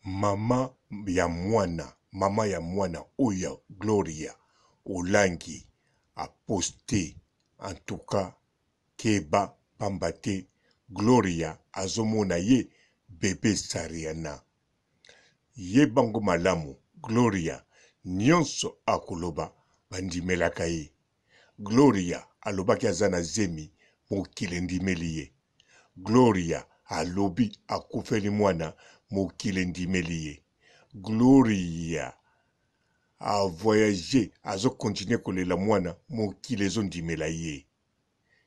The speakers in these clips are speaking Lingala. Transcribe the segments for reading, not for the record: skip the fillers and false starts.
Mama ya mwana, mama ya mwana oyo Gloria Olangi a poste en tout cas keba pamba te Gloria azomona ye bebe Sariana. Yeba ngo malamu Gloria nionso akoloba bandimelaka ye. Gloria alobaki aza na zemi mokili endimeli ye. Gloria alobi akufeli mwana mokili endimeli ye. Gloria a voyager azo continuer kolela mwana mokili ezo ndimela ye.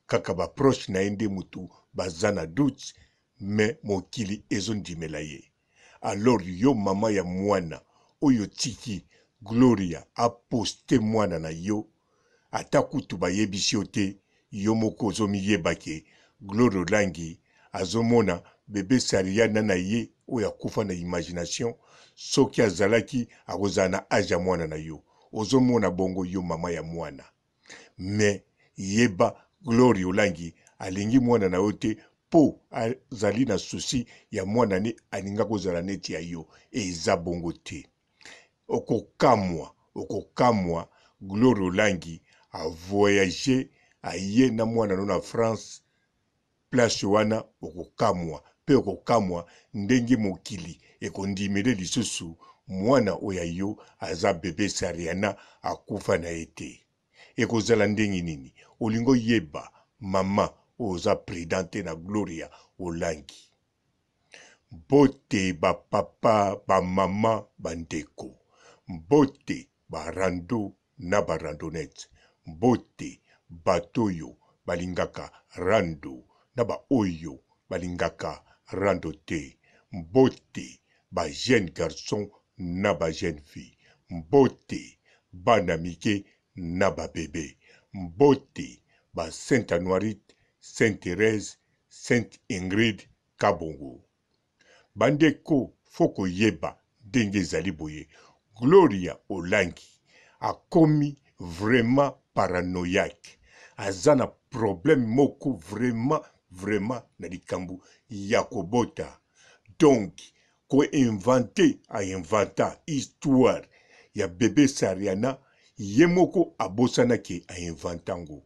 Kaka ba proches na ye nde mutu baza na doute mais mokili ezo ndimela ye. Alors yo maman ya mwana oyo otiki Gloria a poster mwana na yo ata kutu bayebisi yo te yo moko ozo miyeba ke Gloria Olangi azo mona bebe Sariana na ye oyo akufa na imagination soki azalaki akozala na age ya mwana na yo ozo mona bongo yo maman ya mwana mais yeba Gloria Olangi alingi mwana na yo te po azali na souci ya mwana ne alinga kozala neti ya yo eza bongo te okokamwa okokamwa Gloria Olangi a voyager aye na mwana no na France place wana okokamwa pe okokamwa ndenge mokili ekondimele lisusu mwana oyo ya yo aza bebe Sariana akufa na ye te ekozala ndenge nini olingi oyeba mama oyo oza prudent te na Gloria Olangi mbote ba papa ba mama ba ndeko mbote ba rando na ba randonnettes mbote bato oyo balingaka rando na ba oyo balingaka rando te mbote ba jeunes garçons na ba jeunes filles mbote bana mike na ba bebe mbote ba Sainte Anuarite, Sainte Therèse, Sainte Ingrid Kabongo. Bandeko faut koyeba ndenge ezali boye Gloria Olangi akomi vraiment paranoiaque aza na problème moko vraiment vraiment na likambo ya kobota donc ko inventer a inventa histoire ya bebe Sariana ye moko abosana ke a inventa ngo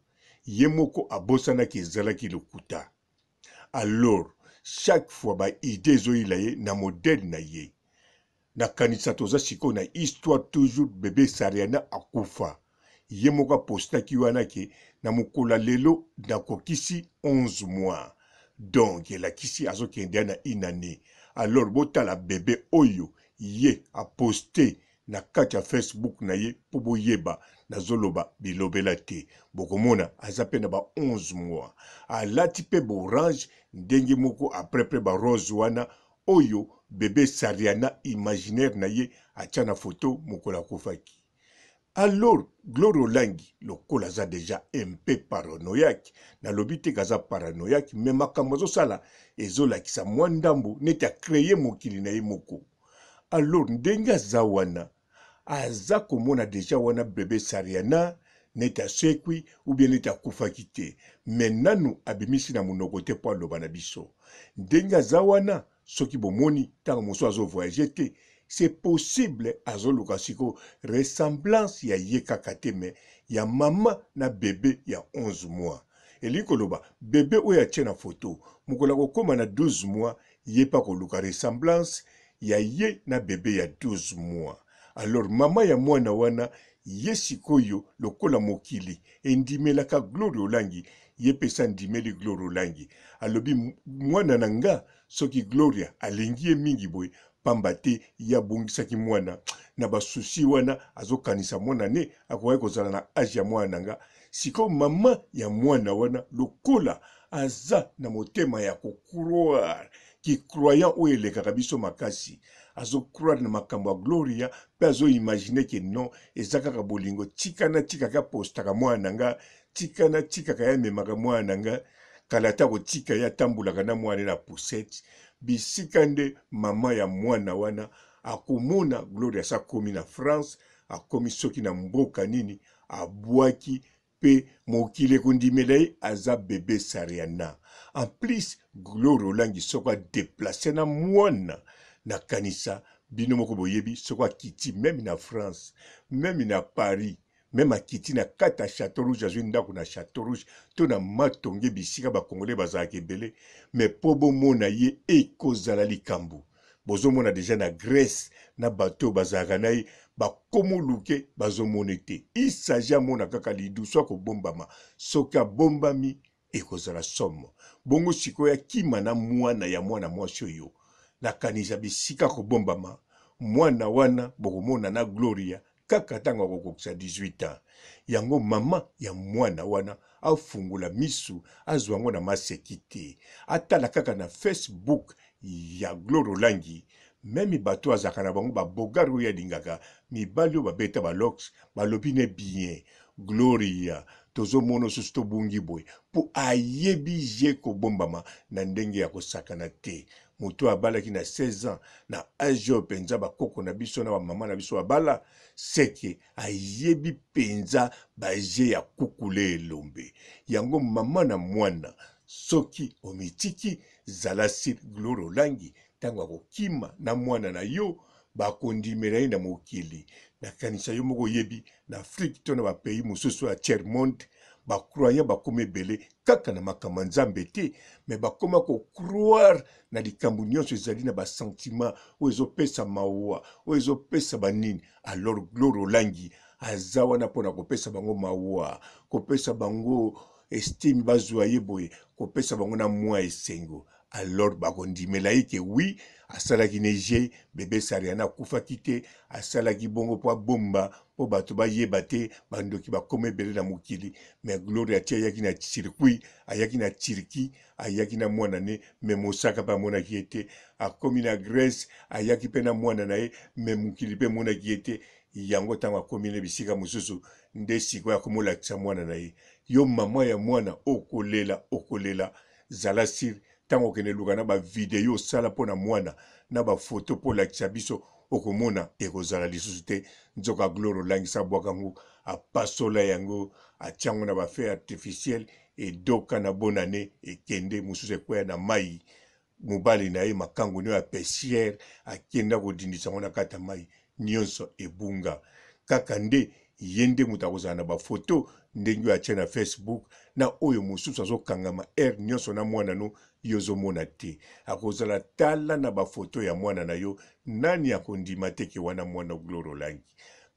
ye moko abosana ke ezalaki lokuta. Alors chaque fois ba idees ezoyela ye na modèle na ye. Nakanisa toza sikoyo na histoire toujours bebe Sariana akufa. Ye moko a postaki wana ke na mokolo ya lelo nakokisi 11 mois. Donc elakisi azokende na une annee. Alors botala bebe oyo ye a poste na kati ya Facebook na ye po boyeba nazoloba bilobela te bokomona aza pe na ba 11 mois alati pe ba orange ndenge moko après pe ba rose wana oyo bebe Sariana imaginaire na ye atia na photo mokolo akufaki alors Gloria Olangi lokola aza dejà un peu paranoïaque nalobi te kaza paranoïaque mais makambo azosala ezolakisa mwa ndambo neti a cree mokili na ye moko Alors ndenge aza wana aza komona dejà wana bebe Sariana neti asekwi ou bien neti akufaki te mais nanu abimisi na munoko te po aloba na biso ndenge aza wana soki bomoni tango mosusu azo voyager te c'est possible azoluka sikoyo ressemblance ya ye kaka te mais ya mama na bebe ya 11 mois elingi koloba bebe oyo atie na photo mokolo akokoma na 12 mois ye pe akoluka ressemblance ya ye na bebe ya 12 mois alors mama ya mwana wana ye sikoyo lokola mokili endimelaka Gloria Olangi ye pe esi andimeli Gloria Olangi alobi mwana na nga soki Gloria alingi ye mingi boye pamba te ye abungisaki mwana na ba souci wana azokanisa mwana ne akokaki kozala na age ya mwana na nga sikoyo mama ya mwana wana lokola aza na motema ya ko croire ki croyant oyo elekaka biso makasi azo croire na makambo ya Gloria pe azo imaginer ke non eza kaka bolingo tika na tikaka apostaka mwana na nga tika na tikaka ye amemaka mwana na nga kala ata kotika ye atambolaka na mwana na poussette bisika nde mama ya mwana wana akomona Gloria asi akomi na France akomi soki na mboka nini abwaki pe mokili ekondimela ye aza bebe Sariana en plus Gloria Olangi soko a deplacer na mwana nakanisa. Bino moko boyebi soki akiti meme na France, meme na Paris, meme akiti na kati ya Chateau Rouge, azwi ndako na Chateau Rouge to na Matonge bisika ba Congolais bazalaka ebele, mais po bomona ye ekozala likambo. Bozomona dejà na Grèce na bato oyo bazalaka na ye bakomoluke bazomona te. Il s'agit amona kaka lidusu akobombama, soki abombami Ekozala somo. Bongo sikoyo akima na mwana ya mwana mwasi oyo. Nakanisa bisika akobombama mwana wana bokomona na Gloria kaka tango akokokisa 18 ans. Yango mama ya mwana wana afungola misu azwa yango na maseki te. Atala kaka na Facebook ya Gloria Olangi meme bato oyo azalaka na bango ba beaugard oyo ye alingaka mibali oyo babeta ba locks balobi ne bien Gloria tozo mono susu tobungi boye po ayebi je kobombama na ndenge ya kosakana te moto oyo abalaki na 16 ans na age oyo penza bakoko na biso na bamama na biso babala seke ayebi penza ba je ya kukule elombe yango mama na mwana soki omitiki zala sur Gloria Olangi ntango akokima na mwana na yo bakondimela ye na mokili nakanisa yo moko oyebi na Afrique to na ba pays mosusu ya tiers monde ba croyants bakoma ebele kaka na makambo ya Nzambe te mais bakoma ko croire na likambo nyonso ezali na ba sentiment oyo ezopesa mawa oyo ezopesa banini alors Gloire Olangi aza wana mpo na kopesa bango mawa kopesa bango estime bazwa ye boye kopesa bango na mwa esengo alors bakondimela ye ke oui asalaki ne je bebe Sariana akufaki te asalaki bongo mpo abomba mpo bato bayeba te bandoki bakoma ebele na mokili mais Gloria ti ayaki na circuit ayaki na Turquie ayaki na mwana ne mais mosaka mpe amonaki ye te akomi na Grèce ayaki mpe na mwana na ye mais mokili mpe emonaki ye te yango ntango akomi na bisika mosusu nde sikoyo akomolakisa mwana na ye yo mama ya mwana okolela okolela Zala sur tango okende luka na ba video osala mpo na mwana na ba photo mpo olakisa biso okomona ekozala lisusu te nzoka Gloria olangisa abwaka yango apasola yango atia yango na ba feu artificiel edoka na bonne annee ekende mosusu ekweya na mayi mobali na ye makangu nio ya pesiere akenda kodindisa yango na kati ya mayi nionso ebunga kaka nde ye nde moto akozala na ba photo ndenge oyo atie na Facebook na oyo mosusu azokangama heure nionso na mwana no yo ozomona te akozala tala na ba photo ya mwana na yo nani akondima te ke wana mwana Gloria Olangi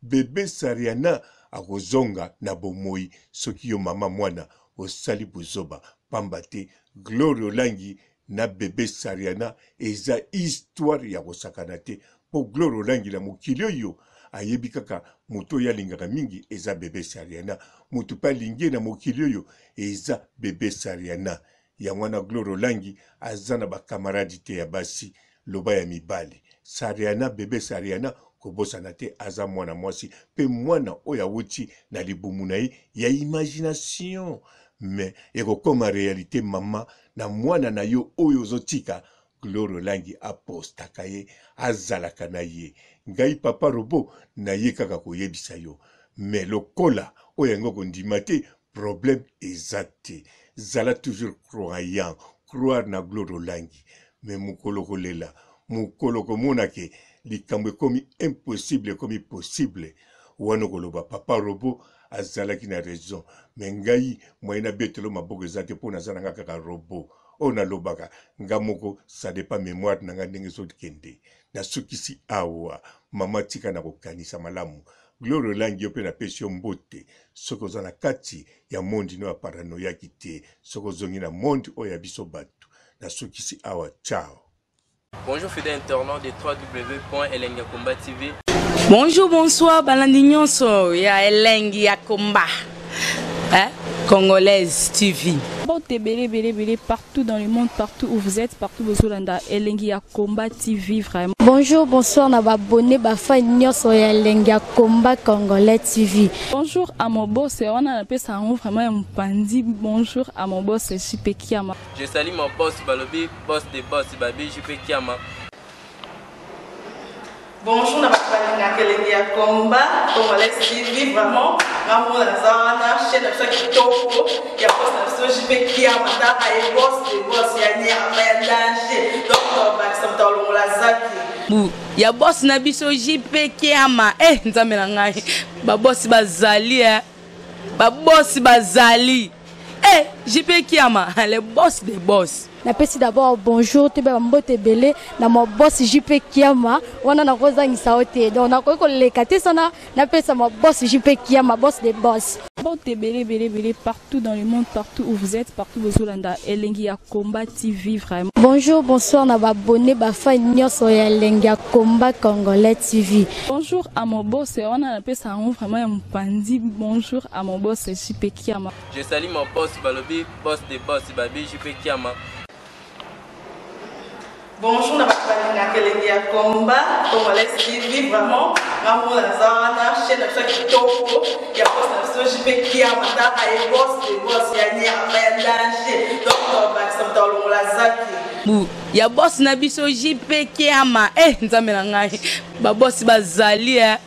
bebe Sariana akozonga na bomoyi soki yo mama mwana osali buzoba pamba te Gloria Olangi na bebe Sariana eza histoire ya kosakana te po Gloria Olangi na mokili oyo ayebi kaka moto oyo alingaka mingi eza bebe Sariana moto pe alingi ye na mokili oyo eza bebe Sariana yango wana Gloria Olangi aza na ba camarade te ya basi loba ya mibali Sariana bebe Sariana kobosana te aza mwana mwasi pe mwana oyo awuti na libumu na ye ya imagination mais ekokoma realite mama na mwana na yo oyo ozotika Gloria Olangi apostaka ye azalaka na ye ngai papa robot naye kaka koyebisa yo mais lokola oyo yango kondima te problème eza te zala toujours croyant croire na Gloria Olangi mais mokolo kolela mokolo komona ke likambo ekomi impossible ekomi possible wana okoloba papa robot azalaki na raison mais ngai moyen nabetelo maboko eza te mpo naza na nga kaka robot oyo nalobaka nga moko ça dépend mémoire na nga ndenge ezokende nasukisi awa mama tika na kokanisa malamu Gloria Olangi yo mpe napesi yo mbote soki oza na kati ya monde no ya paranoyaki te soki ozongi na monde oyo ya biso bato nasukisi awa ciao Bonjour fidèles internautes de www.elengiyakomba TV. Bonjour, bonsoir, balandi nyonso ya Elengi ya Komba. Hein? Congolaise TV. Mbote ebele ebele ebele partout dans le monde, partout où vous êtes, partout bozolanda Elengi ya Combat TV vraiment. Bonjour, bonsoir na ba abonné ba fan nyonso ya Elengi ya Combat Congolais TV. Bonjour à mon boss, wana napesa yango vraiment ya mopanzi. Bonjour à mon boss JP Kiama. Je salue mon boss balobi boss de boss babi JP Kiama. Bonjour na bato balingaka elengi ya combat congolais TV vraiment nga moko naza wana chaîne na biso ya kitoko ya boss na biso JP Kiama taka ye boss de boss ya nyama ya danger donc tobakisa moto alongola zaki. Bu ya boss na biso JP Kiama. Eh nzambe na ngai. Ba boss bazali eh. Ba boss bazali. Eh JP Kiama, le boss des boss. Napesi d'abord bonjour toyeba bambote ebele na ma boss JP Kiama wana nakozangisa yo te donc nakoki koleka te sana napesa ma boss JP Kiama, boss des boss. Mbote ebele ebele ebele partout dans le monde, partout où vous êtes, partout bozolanda Elengi ya Combat TV vraiment. Bonjour, bonsoir na baabonné, bafan nyonso ya Elengi ya Combat Congolais TV. Bonjour à mon boss, wana napesa yango vraiment ya mopanzi. Bonjour à mon boss JP Kiama. Je salue mon boss balobi, boss de boss babi JP Kiama. Bonjour na bato balingaka Elengi ya Combat Congolais TV. Vraiment nga moko naza wana, chaîne na biso ya kitoko ya boss na biso JP Kiama. Taka ye boss de boss ya nyama ya danger, donc tobakisa moto alongola zaki. Bu ya boss na biso JP Kiama. Eh nzambe na ngai. Ba boss bazali eh.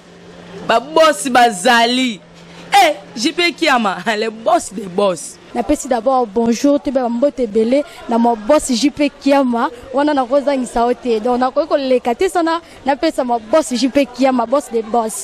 Ba boss bazali. Eh JP Kiama, le boss des boss. Napesi d'abord bonjour toyeba bambote ebele na ma boss JP Kiama wana nakozangisa yo te donc nakoki koleka te sana napesa ma boss JP Kiama, boss des boss.